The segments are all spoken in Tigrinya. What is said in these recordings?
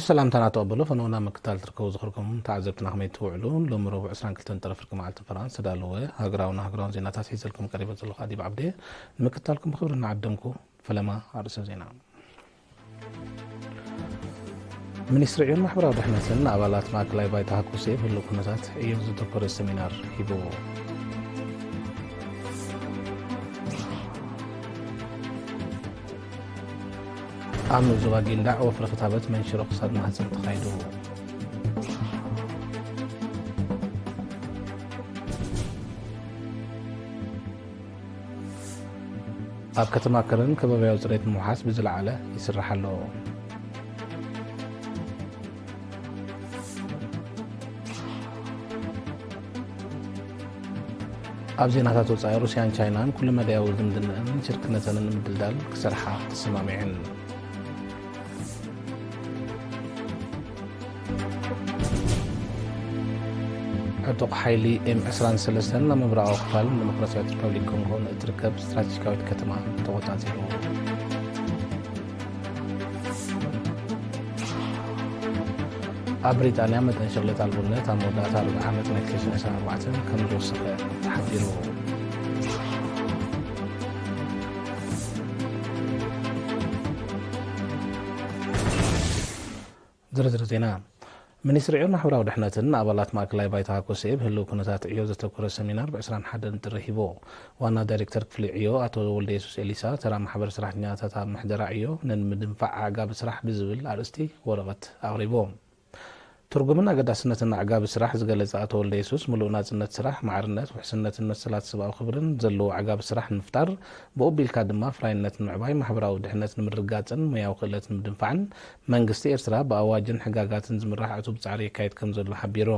ሰላምታና ተቐበሉ። ፈነውና ምክታል ትርከቡ ዝኽርኩም ተዓዘብትና ከመይ ትውዕሉ? ሎሚ ረቡዕ ዕስራን ክልተን ጥሪ ፍርቂ መዓልቲ ፈረንሳ ዝተዳለወ ሃገራውን ሃገራውን ዜናታት ሒዘልኩም ቀሪበ ዘለኹ ኣዲብ ዓብደ። ንምክታልኩም ብኽብሪ እናዓደምኩ፣ ፈለማ ኣርእስተ ዜና። ሚኒስትሪ ዕዮን ማሕበራዊ ድሕነትን ንኣባላት ማእከላይ ባይታ ሃኮሴ ህሉው ኩነታት ዕዮ ዘተኮረ ሰሚናር ሂቡ። ኣብ ዞባ ጊንዳዕ ወፍሪ ክታበት መንሽሮ ክሳድ ማህፀን ተኻይዱ። ኣብ ከተማ ከረን ከባቢያዊ ጽሬት ንምውሓስ ብዝለዓለ ይስራሕ ኣሎ። ኣብ ዜናታት ወጻኢ፣ ሩስያን ቻይናን ኩሉ መዳያዊ ዝምድናኣንን ሽርክነተንን ንምድልዳል ክሰርሓ ተሰማሚዐን። ዕጡቕ ሓይሊ ኤም ዕስራን ሰለስተን ናብ ምብራቓዊ ክፋል ዲሞክራሲያዊት ሪፐብሊክ ኮንጎ ንእትርከብ ስትራቴጂካዊት ከተማ ተቖጻጺሩ። ኣብ ብሪጣንያ መጠን ሽቕለት ኣልቦነት ኣብ መወዳእታ ርብዒ ዓመት ናይ ክልተ ሽሕን ዕስራን ኣርባዕተን ከም ዝወሰኸ ተሓቢሩ። ዝርዝር ዜና። ሚኒስትሪ ዕዮን ማሕበራዊ ድሕነትን ንኣባላት ማእከላይ ባይታ ሃኮሴ ብህልው ኩነታት ዕዮ ዘተኮረ ሰሚናር ብ ዕስራን ሓደን ጥሪ ሂቡ። ዋና ዳይሬክተር ክፍሊ ዕዮ ኣቶ ወልደየሱስ ኤሊሳ፣ ተራ ማሕበር ሰራሕተኛታት ኣብ ምሕደራ ዕዮ ንምድንፋዕ ኣዕጋቢ ስራሕ ብዝብል ኣርእስቲ ወረቐት ኣቕሪቡ። ትርጉምን ኣገዳስነትን ኣዕጋቢ ስራሕ ዝገለጸ ኣቶ ወልደየሱስ፣ ምሉእ ናጽነት ስራሕ፣ ማዕርነት፣ ውሕስነትን መሰላት ሰብኣዊ ክብርን ዘለዎ ኣዕጋቢ ስራሕ ንምፍጣር፣ ብኡ ኣቢልካ ድማ ኣፍራይነት ንምዕባይ፣ ማሕበራዊ ድሕነት ንምርግጋጽን ሞያዊ ክእለት ንምድንፋዕን፣ መንግስቲ ኤርትራ ብኣዋጅን ሕጋጋትን ዝምራሕ ዕቱብ ጻዕሪ የካይድ ከም ዘሎ ሓቢሩ።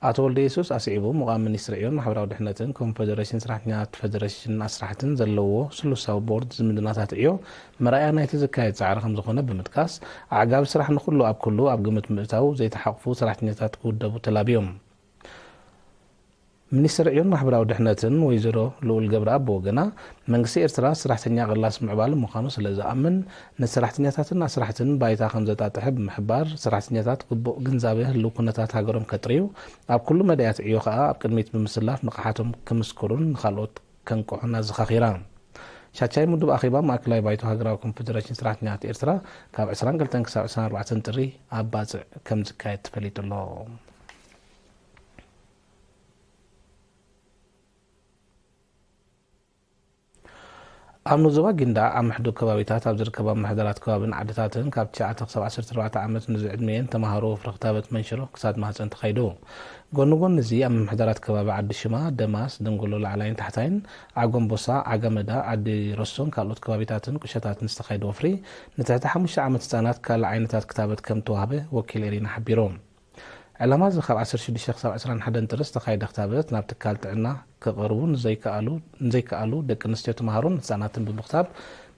ኣቶ ወልደየሱስ ኣስዒቡ፣ ምቋም ሚኒስትሪ ዕዮን ማሕበራዊ ድሕነትን ኮንፈደሬሽን ሰራሕተኛታት ፈደሬሽን ኣስራሕትን ዘለዎ ስሉሳዊ ቦርድ ዝምድናታት ዕዮ መርኣያ ናይቲ ዝካየድ ጻዕሪ ከም ዝኾነ ብምጥቃስ፣ ኣዕጋቢ ስራሕ ንኹሉ ኣብ ኩሉ ኣብ ግምት ምእታው ዘይተሓቑፉ ሰራሕተኛታት ክውደቡ ተላብዮም። ሚኒስትር ዕዮን ማሕበራዊ ድሕነትን ወይዘሮ ልኡል ገብረኣብ ብወገና፣ መንግስቲ ኤርትራ ሰራሕተኛ ቅላስ ምዕባለ ምዃኑ ስለ ዝኣምን፣ ንሰራሕተኛታትን ኣስራሕትን ባይታ ከም ዘጣጥሐ ብምሕባር፣ ሰራሕተኛታት ግቡእ ግንዛበ ህልው ኩነታት ሃገሮም ከጥርዩ፣ ኣብ ኩሉ መዳያት ዕዮ ከኣ ኣብ ቅድሚት ብምስላፍ ንቕሓቶም ክምስክሩን ንኻልኦት ከንቅሑን ኣዘኻኺራ። ሻቻይ ምዱብ ኣኼባ ማእከላይ ባይቶ ሃገራዊ ኮንፈደሬሽን ሰራሕተኛታት ኤርትራ ካብ ዕስራን ክልተን ክሳብ ዕስራን ኣርባዕተን ጥሪ ኣብ ባጽዕ ከም ዝካየድ ተፈሊጡ ኣሎ። ኣብ ንዞባ ጊንዳዕ ኣብ ምሕዱግ ከባቢታት ኣብ ዝርከባ ምምሕዳራት ከባብን ዓድታትን ካብ ትሽዓተ ክሳብ ዓሰርተ ኣርባዕተ ዓመት ንዝዕድመየን ተማሃሮ ወፍሪ ክታበት መንሽሮ ክሳድ ማህፀን ተኻይዱ። ጎኒ ጎኒ እዚ ኣብ ምምሕዳራት ከባቢ ዓዲ ሽማ፣ ደማስ፣ ደንጎሎ ላዕላይን ታሕታይን፣ ዓጎምቦሳ፣ ዓጋመዳ፣ ዓዲ ረሶን ካልኦት ከባቢታትን ቁሸታትን ዝተኻየደ ወፍሪ ንትሕቲ ሓሙሽተ ዓመት ህፃናት ካልእ ዓይነታት ክታበት ከም ተዋህበ ወኪል ኤሪና ሓቢሩ። ዕላማ እዚ ካብ ዓሰርተ ሽዱሽተ ክሳብ ዕስራን ሓደን ጥሪ ዝተኻየደ ክታበት ናብ ትካል ጥዕና ክቐርቡ ንዘይከኣሉ ንዘይከኣሉ ደቂ ኣንስትዮ ተምሃሮን ህፃናትን ብምኽታብ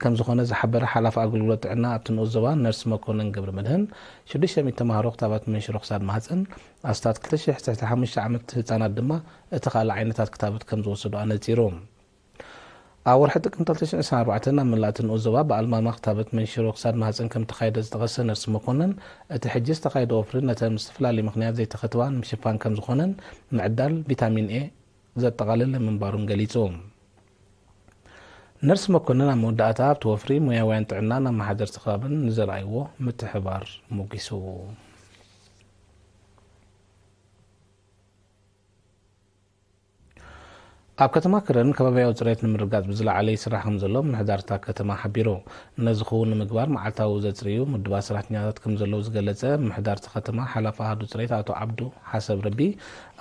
ከም ዝኾነ ዝሓበረ ሓላፊ ኣገልግሎት ጥዕና ኣብቲ ንኡስ ዞባ ነርስ መኮነን ገብረ መድህን ሽዱሽተ ሚእቲ ተምሃሮ ክታባት መንሽሮ ክሳድ ማህፀን ኣስታት ክልተ ሽሕ ትሕቲ ሓሙሽተ ዓመት ህፃናት ድማ እቲ ካልእ ዓይነታት ክታበት ከም ዝወሰዱ ኣነፂሩ። ኣብ ወርሒ ጥቅምቲ ክልተ ሽሕን ዕስራን ኣርባዕተን ኣብ መላእ እቲ ንኡስ ዞባ ብኣልማማ ክታበት መንሽሮ ክሳድ ማህፀን ከም ተኻየደ ዝጠቐሰ ነርስ መኮነን፣ እቲ ሕጂ ዝተኻየደ ወፍሪ ነተን ብዝተፈላለየ ምኽንያት ዘይተኸትባ ንምሽፋን ከም ዝኾነን ምዕዳል ቪታሚን ኤ ዘጠቓለለ ምንባሩን ገሊጹ። ነርስ መኮነን ኣብ መወዳእታ ኣብቲ ወፍሪ ሞያውያን ጥዕናን ኣመሓደርቲ ከባብን ንዘርኣይዎ ምትሕብባር ሞጊሱ። ኣብ ከተማ ከረን ከባቢያዊ ጽሬት ንምርግጋጽ ብዝለዓለ ይስራሕ ከም ዘሎ ምምሕዳር እታ ከተማ ሓቢሩ። ነዚ ክውን ንምግባር መዓልታዊ ዘጽርዩ ምድባት ሰራሕተኛታት ከም ዘለዉ ዝገለጸ ምምሕዳር እታ ከተማ ሓላፊ ኣሃዱ ጽሬት ኣቶ ዓብዱ ሓሰብ ረቢ፣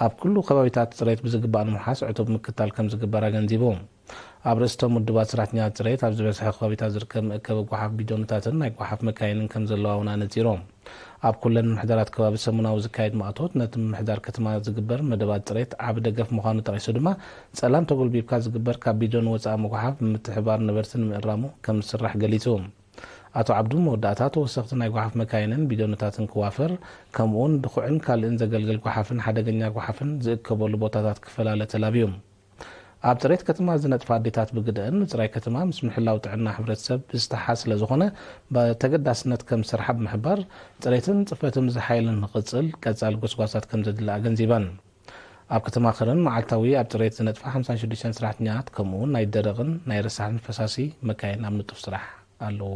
ኣብ ኩሉ ከባቢታት ጽሬት ብዝግባእ ንምውሓስ ዕቱብ ምክትታል ከም ዝግበር ኣገንዚቡ። ኣብ ርእሲ እቶም ውድባት ሰራሕተኛታት ጽሬት ኣብ ዝበዝሐ ከባቢታት ዝርከብ መእከቢ ጓሓፍ ቢዶንታትን ናይ ጓሓፍ መካይንን ከም ዘለዋ እውን ኣነጺሮም። ኣብ ኩለን ምምሕዳራት ከባቢ ሰሙናዊ ዝካየድ ማእቶት ነቲ ምምሕዳር ከተማ ዝግበር መደባት ጽሬት ዓቢ ደገፍ ምዃኑ ጠቒሱ ድማ፣ ጸላም ተጎልቢብካ ዝግበር ካብ ቢዶን ወጻኢ ምጉሓፍ ብምትሕብባር ነበርቲ ንምእራሙ ከም ዝስራሕ ገሊጹ። ኣቶ ዓብዱ መወዳእታ ተወሰኽቲ ናይ ጓሓፍ መካይንን ቢዶንታትን ክዋፈር፣ ከምኡውን ድኹዕን ካልእን ዘገልግል ጓሓፍን ሓደገኛ ጓሓፍን ዝእከበሉ ቦታታት ክፈላለ ተላብዩ። ኣብ ጽሬት ከተማ ዝነጥፋ ኣዴታት ብግደአን ምጽራይ ከተማ ምስ ምሕላው ጥዕና ሕብረተሰብ ብዝተሓሓዝ ስለ ዝኾነ፣ ብተገዳስነት ከም ዝሰርሓ ብምሕባር፣ ጽሬትን ጽፈትን ብዝሓየለ ንኽቕጽል ቀጻሊ ጎስጓሳት ከም ዘድሊ ኣገንዚበን። ኣብ ከተማ ከረን መዓልታዊ ኣብ ጽሬት ዝነጥፋ ሓምሳን ሽዱሽተን ሰራሕተኛታት፣ ከምኡ እውን ናይ ደረቕን ናይ ረሳሕን ፈሳሲ መካይን ኣብ ንጡፍ ስራሕ ኣለዉ።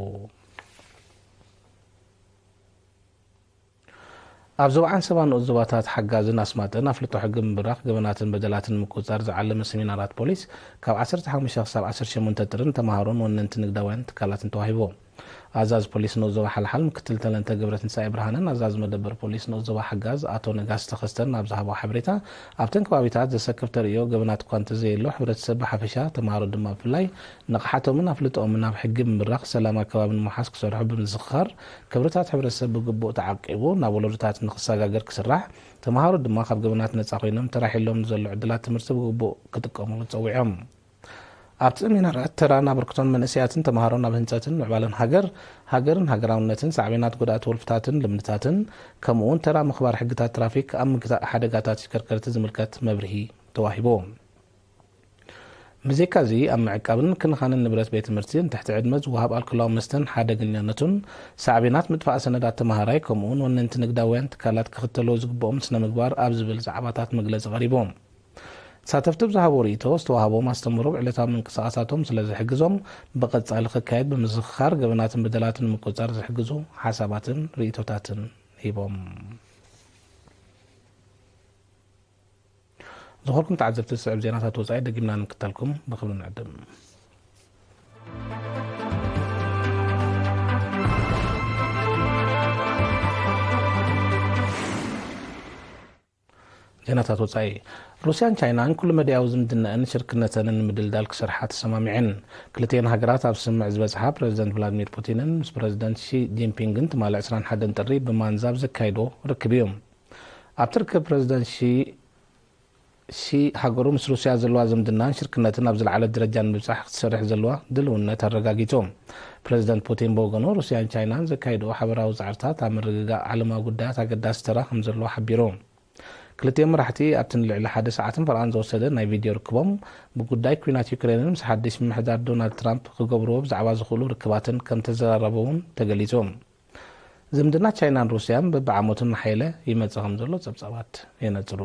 ኣብ ዞባ ዓንሰባ ንኡስ ዞባታት ሓጋዝን ኣስማጥን ኣፍልጦ ሕጊ ምብራኽ ገበናትን በደላትን ንምቁጽጻር ዝዓለመ ሰሚናራት ፖሊስ ካብ ዓሰርተ ሓሙሽተ ክሳብ ዓሰርተ ሸሞንተ ጥሪ ንተምሃሮን ወነንቲ ንግዳውያን ትካላትን ተዋሂቡ። ኣዛዚ ፖሊስ ንኡስ ዞባ ሓልሓል ምክትል ተለንተ ገብረትንሳኤ ብርሃነን ኣዛዚ መደበር ፖሊስ ንኡስ ዞባ ሓጋዝ ኣቶ ነጋሲ ተኸስተን ኣብ ዝሃቦ ሓበሬታ፣ ኣብተን ከባቢታት ዘሰክፍ ተርእዮ ገበናት እኳ እንተዘየሎ፣ ሕብረተሰብ ብሓፈሻ፣ ተምሃሮ ድማ ብፍላይ ንቕሓቶምን ኣፍልጦኦምን ኣብ ሕጊ ብምብራኽ ሰላም ኣከባቢ ንምውሓስ ክሰርሑ ብምዝኽኻር፣ ክብርታት ሕብረተሰብ ብግቡእ ተዓቂቡ ናብ ወለዶታት ንኽሰጋገር ክስራሕ፣ ተምሃሮ ድማ ካብ ገበናት ነጻ ኮይኖም ተራሒሎም ንዘሎ ዕድላት ትምህርቲ ብግቡእ ክጥቀሙሉ ጸዊዖም። ኣብቲ ሰሚናራት ተራን ኣበርክቶን መንእሰያትን ተምሃሮን ኣብ ህንጸትን ምዕባለን ሃገር፣ ሃገርን ሃገራውነትን ሳዕቤናት ጎዳእቲ ወልፍታትን ልምድታትን፣ ከምኡ እውን ተራ ምኽባር ሕግታት ትራፊክ ኣብ ምግታእ ሓደጋታት ተሽከርከርቲ ዝምልከት መብርሂ ተዋሂቡ። ብዘይካዚ ኣብ ምዕቃብን ምክንኻንን ንብረት ቤት ትምህርቲ ንትሕቲ ዕድመ ዝወሃብ ኣልኮላዊ መስተን ሓደገኛነቱን ሳዕቤናት ምጥፋእ ሰነዳት ተምሃራይ ከምኡ እውን ወነንቲ ንግዳውያን ትካላት ክኽተልዎ ዝግብኦም ስነ ምግባር ኣብ ዝብል ዛዕባታት መግለጺ ቀሪቡ። ተሳተፍቲ ብዝሃቦ ርእይቶ ዝተዋህቦም ኣስተምህሮ ብዕለታዊ ምንቅስቓሳቶም ስለ ዝሕግዞም ብቐጻሊ ክካየድ ብምዝኽኻር ገበናትን በደላትን ንምቁጽጻር ዝሕግዙ ሓሳባትን ርእይቶታትን ሂቦም። ዝኾርኩም ተዓዘብቲ ዝስዕብ ዜናታት ወጻኢ ደጊምና ንምክታልኩም ብኽብሪ ንዕድም። ዜናታት ወጻኢ። ሩስያን ቻይናን ኩሉ መዳያዊ ዝምድናኣን ሽርክነተንን ንምድልዳል ክሰርሓ ተሰማሚዐን። ክልቲኤን ሃገራት ኣብ ስምምዕ ዝበጽሓ ፕረዚደንት ቭላድሚር ፑቲንን ምስ ፕረዚደንት ሺ ጂንፒንግን ትማሊ ዕስራን ሓደን ጥሪ ብማንዛብ ዘካይዶ ርክብ እዩ። ኣብቲ ርክብ ፕረዚደንት ሺ ሺ ሃገሩ ምስ ሩስያ ዘለዋ ዝምድናን ሽርክነትን ኣብ ዝለዓለ ደረጃ ንምብጻሕ ክትሰርሕ ዘለዋ ድልውነት ኣረጋጊጹ። ፕረዚደንት ፑቲን ብወገኑ፣ ሩስያን ቻይናን ዘካይድኦ ሓበራዊ ጻዕርታት ኣብ ምርግጋእ ዓለማዊ ጉዳያት ኣገዳሲ ተራ ከም ዘለዎ ሓቢሩ። ክልቲኦም መራሕቲ ኣብቲ ንልዕሊ ሓደ ሰዓትን ፈረቓን ዝወሰደ ናይ ቪድዮ ርክቦም፣ ብጉዳይ ኲናት ዩክሬንን ምስ ሓድሽ ምምሕዳር ዶናልድ ትራምፕ ክገብርዎ ብዛዕባ ዝኽእሉ ርክባትን ከም ተዘራረቡ እውን ተገሊጹ። ዝምድና ቻይናን ሩስያን በብዓመቱ እናሓየለ ይመጽእ ከም ዘሎ ጸብጻባት የነጽሩ።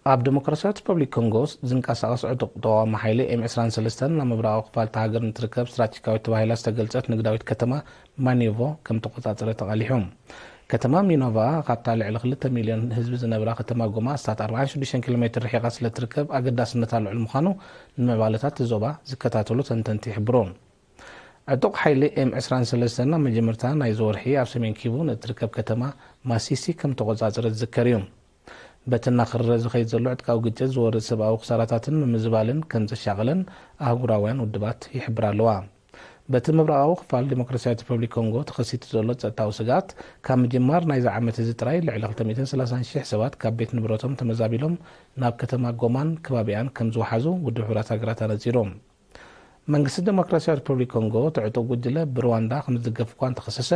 ኣብ ዲሞክራሲያዊት ሪፐብሊክ ኮንጎ ዝንቀሳቐስ ዕጡቕ ተቓዋሚ ሓይሊ ኤም ዕስራን ሰለስተን ናብ ምብራቓዊ ክፋል እታ ሃገር ንትርከብ ስትራቴጂካዊት ተባሂላ ዝተገልጸት ንግዳዊት ከተማ ማኒዮቮ ከም ተቖጻጸረ ተቓሊሑ። ከተማ ሚኖቫ ካብታ ልዕሊ ክልተ ሚልዮን ህዝቢ ዝነብራ ከተማ ጎማ ኣስታት ኣርባዓን ሽዱሽተን ኪሎ ሜትር ርሒቓ ስለ ትርከብ ኣገዳስነታ ልዑል ምዃኑ ንምዕባለታት እቲ ዞባ ዝከታተሉ ተንተንቲ ይሕብሩ። ዕጡቕ ሓይሊ ኤም ዕስራን ሰለስተን ኣብ መጀመርታ ናይዚ ወርሒ ኣብ ሰሜን ኪቡ ንእትርከብ ከተማ ማሲሲ ከም ተቖጻጸረ ዝዝከር እዩ። በቲ እናኸረረ ዝኸይድ ዘሎ ዕጥቃዊ ግጭት ዝወርድ ሰብኣዊ ክሳራታትን ምምዝባልን ከም ዘሻቐለን ኣህጉራውያን ውድባት ይሕብራ ኣለዋ። በቲ ምብራቓዊ ክፋል ዲሞክራሲያዊት ሪፐብሊክ ኮንጎ ተኸሲቱ ዘሎ ጸጥታዊ ስግኣት፣ ካብ ምጅማር ናይዚ ዓመት እዚ ጥራይ ልዕሊ ክልተ ሚእትን ሰላሳን ሽሕ ሰባት ካብ ቤት ንብረቶም ተመዛቢሎም ናብ ከተማ ጎማን ከባቢኣን ከም ዝወሓዙ ውድብ ሕቡራት ሃገራት ኣነጺሩ። መንግስቲ ዲሞክራሲያዊት ሪፐብሊክ ኮንጎ እቲ ዕጡቕ ጉጅለ ብሩዋንዳ ከም ዝድገፍ እኳ እንተኸሰሰ፣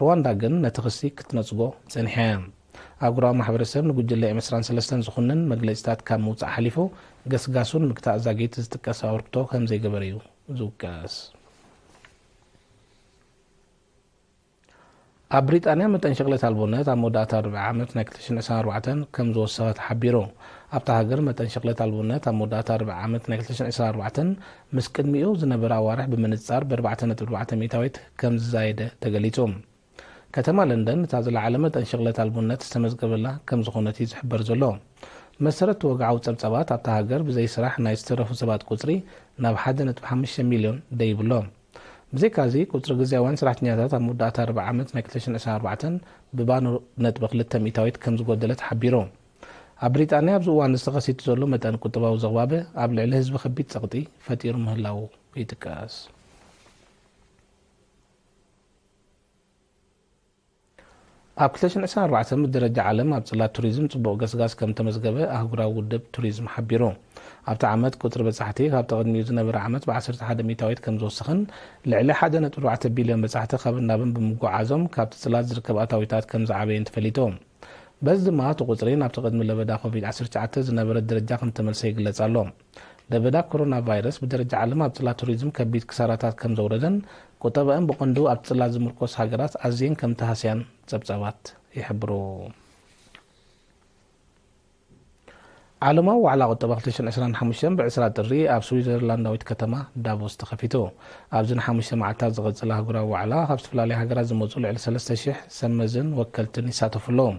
ሩዋንዳ ግን ነቲ ክሲ ክትነጽጎ ጸኒሓ እያ። ኣህጉራዊ ማሕበረሰብ ንጉጅለ ኤም ዕስራን ሰለስተን ዝኹንን መግለጺታት ካብ ምውጻእ ሓሊፉ፣ ገስጋሱ ንምግታእ ዛጊት ዝጥቀስ ኣበርክቶ ከም ዘይገበረ እዩ ዝውቀስ። ኣብ ብሪጣንያ መጠን ሽቕለት ኣልቦነት ኣብ መወዳእታ ርብዒ ዓመት ናይ ክልተ ሽሕን ዕስራን ኣርባዕተን ከም ዝወሰኸ ተሓቢሩ። ኣብታ ሃገር መጠን ሽቕለት ኣልቦነት ኣብ መወዳእታ ርብዒ ዓመት ናይ ክልተ ሽሕን ዕስራን ኣርባዕተን ምስ ቅድሚኡ ዝነበረ ኣዋርሕ ብምንጻር ብኣርባዕተ ነጥቢ ኣርባዕተ ሚእታዊት ከም ዝዛየደ ተገሊጹ። ከተማ ለንደን እታ ዝለዓለ መጠን ሽቕለት ኣልቦነት ዝተመዝገበላ ከም ዝኾነት እዩ ዝሕበር ዘሎ። መሰረት ወግዓዊ ጸብጻባት ኣብታ ሃገር ብዘይ ስራሕ ናይ ዝተረፉ ሰባት ቁጽሪ ናብ ሓደ ነጥቢ ሓሙሽተ ሚልዮን ደይብሎ። ብዘይካዚ፣ ቁጽሪ ግዝያውያን ሰራሕተኛታት ኣብ መወዳእታ ርብዒ ዓመት ናይ ክልተ ሽሕን ዕስራን ኣርባዕተን ብባዶ ነጥቢ ክልተ ሚእታዊት ከም ዝጎደለ ተሓቢሩ። ኣብ ብሪጣንያ ኣብዚ እዋን እዚ ተኸሲቱ ዘሎ መጠን ቁጠባዊ ዘቕባበ ኣብ ልዕሊ ህዝቢ ከቢድ ጸቕጢ ፈጢሩ ምህላዉ ይጥቀስ። ኣብ ክልተ ሽሕን ዕስራን ኣርባዕተን ብደረጃ ዓለም ኣብ ጽላት ቱሪዝም ጽቡቕ ገስጋስ ከም ተመዝገበ ኣህጉራዊ ውድብ ቱሪዝም ሓቢሩ። ኣብቲ ዓመት ቁጽሪ በጻሕቲ ካብቲ ቅድሚኡ ዝነበረ ዓመት ብዓሰርተ ሓደ ሚእታዊት ከም ዝወሰኸን ልዕሊ ሓደ ነጥቢ ኣርባዕተ ቢልዮን በጻሕቲ ካብን ናብን ብምጉዓዞም ካብቲ ጽላት ዝርከብ ኣታዊታት ከም ዝዓበየን ተፈሊጡ። በዚ ድማ እቲ ቁጽሪ ናብቲ ቅድሚ ለበዳ ኮቪድ ዓሰርተ ትሽዓተ ዝነበረ ደረጃ ከም ተመልሰ ይግለጽ ኣሎ። ለበዳ ኮሮና ቫይረስ ብደረጃ ዓለም ኣብ ጽላት ቱሪዝም ከቢድ ክሳራታት ከም ዘውረደን ቁጠባኣን ብቐንዱ ኣብ ጽላት ዝምርኮስ ሃገራት ኣዝየን ከም ተሃስያን ጸብጻባት ይሕብሩ። ዓለማዊ ዋዕላ ቁጠባ ክልተ ሽሕን ዕስራን ሓሙሽተን ብዕስራ ጥሪ ኣብ ስዊዘርላንዳዊት ከተማ ዳቮስ ተኸፊቱ። ኣብዚ ንሓሙሽተ መዓልታት ዝቐጽል ኣህጉራዊ ዋዕላ ካብ ዝተፈላለያ ሃገራት ዝመጹ ልዕሊ ሰለስተ ሽሕ ሰብ መዝን ወከልትን ይሳተፉ ኣለዉ።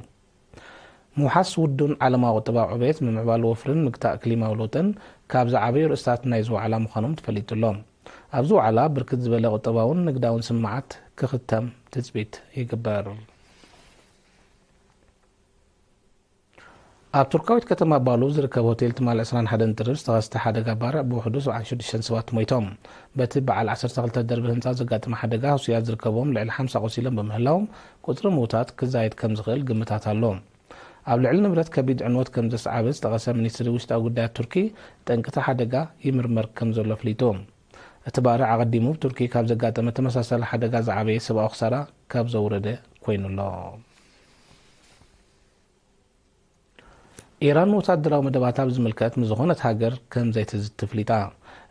ምውሓስ ውዱን ዓለማዊ ቁጠባዊ ዕቤት፣ ምምዕባል ወፍርን ምግታእ ክሊማዊ ለውጥን ካብ ዝዓበዩ ርእስታት ናይዚ ዋዕላ ምዃኖም ተፈሊጡ ኣሎ። ኣብዚ ዋዕላ ብርክት ዝበለ ቁጠባውን ንግዳውን ስምዓት ክኽተም ትጽቢት ይግበር። ኣብ ቱርካዊት ከተማ ባሉ ዝርከብ ሆቴል ትማል ዕስራን ሓደን ጥሪ ዝተኸስተ ሓደጋ ባርዕ ብውሕዱ ሰብዓን ሽዱሽተን ሰባት ሞይቶም። በቲ በዓል ዓሰርተ ክልተ ደርቢ ህንጻ ዘጋጠመ ሓደጋ ህሱያት ዝርከቦም ልዕሊ ሓምሳ ቆሲሎም ብምህላዎም ቁጽሪ ምውታት ክዛየድ ከም ዝኽእል ግምታት ኣሎ። ኣብ ልዕሊ ንብረት ከቢድ ዕንወት ከም ዘስዓበ ዝጠቐሰ ሚኒስትሪ ውሽጣዊ ጉዳያት ቱርኪ፣ ጠንቅቲ ሓደጋ ይምርመር ከም ዘሎ ኣፍሊጡ። እቲ ባርዕ ኣቐዲሙ ብቱርኪ ካብ ዘጋጠመ ተመሳሳሊ ሓደጋ ዝዓበየ ሰብኣዊ ክሳራ ካብ ዘውረደ ኮይኑ ኣሎ። ኢራን ወታደራዊ መደባታ ብዝምልከት ምስ ዝኾነት ሃገር ከም ዘይትዝቲ ኣፍሊጣ።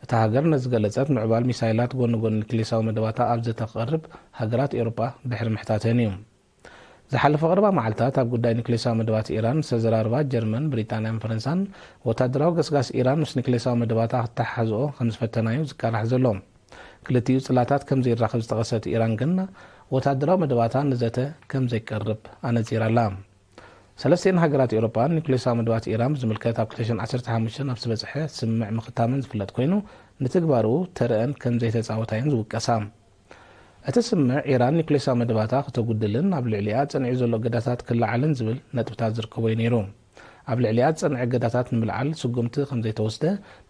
እታ ሃገር ነዚ ዝገለጸት፣ ምዕባል ሚሳይላት ጎኒ ጎኒ ኒክሌሳዊ መደባታ ኣብ ዘተ ክቐርብ ሃገራት ኤውሮጳ ድሕሪ ምሕታተን እዩ። ዝሓለፈ ቀረባ መዓልታት ኣብ ጉዳይ ኒክሌሳዊ መደባት ኢራን ዝተዘራረባ ጀርመን፣ ብሪጣንያን ፈረንሳን፣ ወታደራዊ ገስጋስ ኢራን ምስ ኒክሌሳዊ መደባታ ክተሓሕዝኦ ከም ዝፈተና'ዩ ዝቃላሕ ዘሎ። ክልቲኡ ጽላታት ከም ዘይራኸብ ዝጠቐሰት ኢራን ግን፣ ወታደራዊ መደባታ ንዘተ ከም ዘይቀርብ ኣነጺራ ኣላ። ሰለስቲኤን ሃገራት ኤውሮጳ ኒኩሌሳዊ መደባት ኢራን ብዝምልከት ኣብ ክልተ ሽሕን ዓሰርተ ሓሙሽተን ኣብ ዝበጽሐ ስምምዕ ምኽታመን ዝፍለጥ ኮይኑ፣ ንትግባሩ ተረአን ከም ዘይተጻወታ'የን ዝውቀሳ። እቲ ስምምዕ፣ ኢራን ኒኩሌሳዊ መደባታ ክተጉድልን ኣብ ልዕሊኣ ጸኒዑ ዘሎ እገዳታት ክለዓልን ዝብል ነጥብታት ዝርከቦ'ዩ ነይሩ። ኣብ ልዕሊኣ ዝጸንዐ እገዳታት ንምልዓል ስጉምቲ ከም ዘይተወስደ፣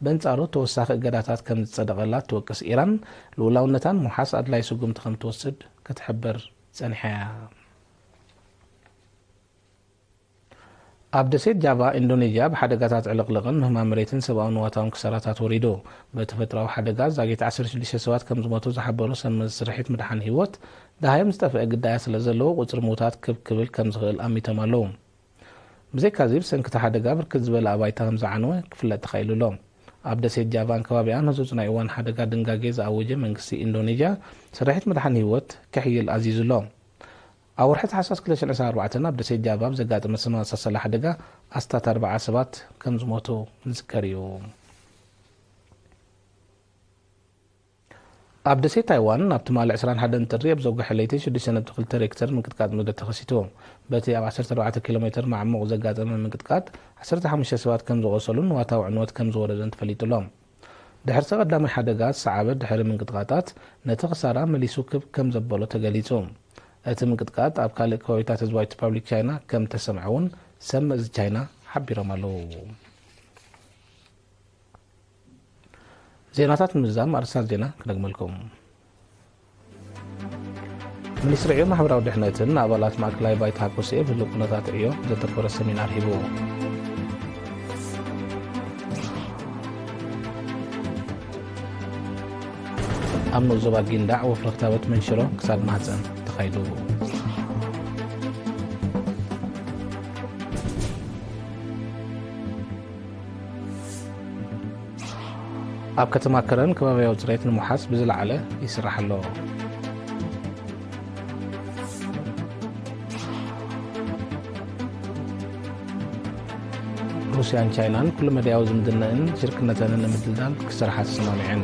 በንጻሩ ተወሳኺ እገዳታት ከም ዝጸደቐላ እትወቅስ ኢራን፣ ልኡላውነታን ምውሓስ ኣድላዪ ስጉምቲ ከም ትወስድ ክትሕብር ጸኒሓ'ያ። ኣብ ደሴት ጃቫ ኢንዶኔዥያ ብሓደጋታት ዕልቕልቕን ምህማን መሬትን ሰብኣዊ ንዋታውን ክሳራታት ወሪዱ። ብተፈጥሮኣዊ ሓደጋ ዛጊት ዓሰርተ ሽዱሽተ ሰባት ከም ዝሞቱ ዝሓበሩ ሰብ መዚ ስርሒት ምድሓን ህይወት፣ ደሃዮም ዝጠፍአ ግዳያት ስለ ዘለዉ ቁጽሪ ምዉታት ክብ ክብል ከም ዝኽእል ኣሚቶም ኣለዉ። ብዘይካዚ ብሰንኪ እቲ ሓደጋ ብርክት ዝበለ ኣባይቲ ከም ዝዓነወ ክፍለጥ ተኻኢሉ ኣሎ። ኣብ ደሴት ጃቫን ከባቢኣን ህጹጽ ናይ እዋን ሓደጋ ድንጋጌ ዝኣወጀ መንግስቲ ኢንዶኔዥያ፣ ስርሒት ምድሓን ህይወት ክሕይል ኣዚዙ ኣሎ። ኣብ ወርሒ ታሕሳስ ክልተ ሽሕን ዕስራን ኣርባዕተን ኣብ ደሴት ጃቫ ብዘጋጠመ ተመሳሳሊ ሓደጋ ኣስታት ኣርብዓ ሰባት ከም ዝሞቱ ዝዝከር እዩ። ኣብ ደሴት ታይዋን ኣብ ትማሊ ዕስራን ሓደን ጥሪ ኣብ ዘውግሐ ለይቲ ሽዱሽተ ነጥቢ ክልተ ሬክተር ምንቅጥቃጥ ምድሪ ተኸሲቱ። በቲ ኣብ ዓሰርተ ኣርባዕተ ኪሎ ሜተር ማዕሙቕ ዘጋጠመ ምንቅጥቃጥ ዓሰርተ ሓሙሽተ ሰባት ከም ዝቖሰሉን ንዋታዊ ዕንወት ከም ዝወረደን ተፈሊጡ ኣሎ። ድሕርቲ ቀዳማይ ሓደጋ ዝሰዓበ ድሕሪ ምንቅጥቃጣት፣ ነቲ ክሳራ መሊሱ ክብ ከም ዘበሎ ተገሊጹ። እቲ ምንቅጥቃጥ ኣብ ካልእ ከባቢታት ህዝባዊት ሪፓብሊክ ቻይና ከም እተሰምዐ እውን ሰብ መዚ ቻይና ሓቢሮም ኣለዉ። ዜናታት ንምዝዛም ኣርእስታት ዜና ክደግመልኩም። ሚኒስትሪ ዕዮ ማሕበራዊ ድሕነትን ንኣባላት ማእከላይ ባይታ ኮስኤ ብህሉው ኩነታት ዕዮ ዘተኮረ ሰሚናር ሂቡ። ኣብ ንኡስ ዞባ ጊንዳዕ ወፍሪ ክታበት መንሽሮ ክሳድ ማህፀን ተኻይዱ። ኣብ ከተማ ከረን ከባቢያዊ ጽሬት ንምውሓስ ብዝለዓለ ይስራሕ ኣሎ። ሩስያን ቻይናን ኩሉ መዳያዊ ዝምድነአን ሽርክነተንን ንምድልዳል ክሰርሓ ተሰማሚዐን።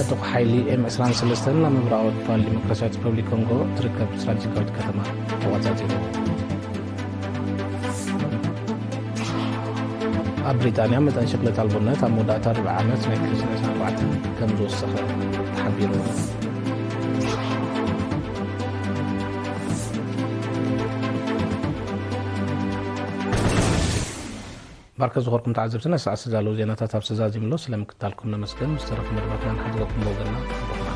ዕጡቕ ሓይሊ ኤም ዕስራን ሰለስተን ኣብ ምብራቓዊ ክፋል ዲሞክራሲያዊት ሪፐብሊክ ኮንጎ እትርከብ ስትራቴጂካዊት ከተማ ተቖጻጺሩ። ኣብ ብሪጣንያ መጠን ሽክለት ኣልቦነት ኣብ መወዳእታ ርብዒ ዓመት ናይ ክልተ ሽሕን ዕስራን ኣርባዕተን ከም ዝወሰኸ ተሓቢሩ። ባርከ ዝኾርኩም ተዓዘብትና፣ ሰዓት ዝተዳለዉ ዜናታት ኣብ ሰዛዚምሎ ስለ ምክታልኩም ነመስገን። ምስ ተረፉ መደባትና ንሓድገኩም ብወገንና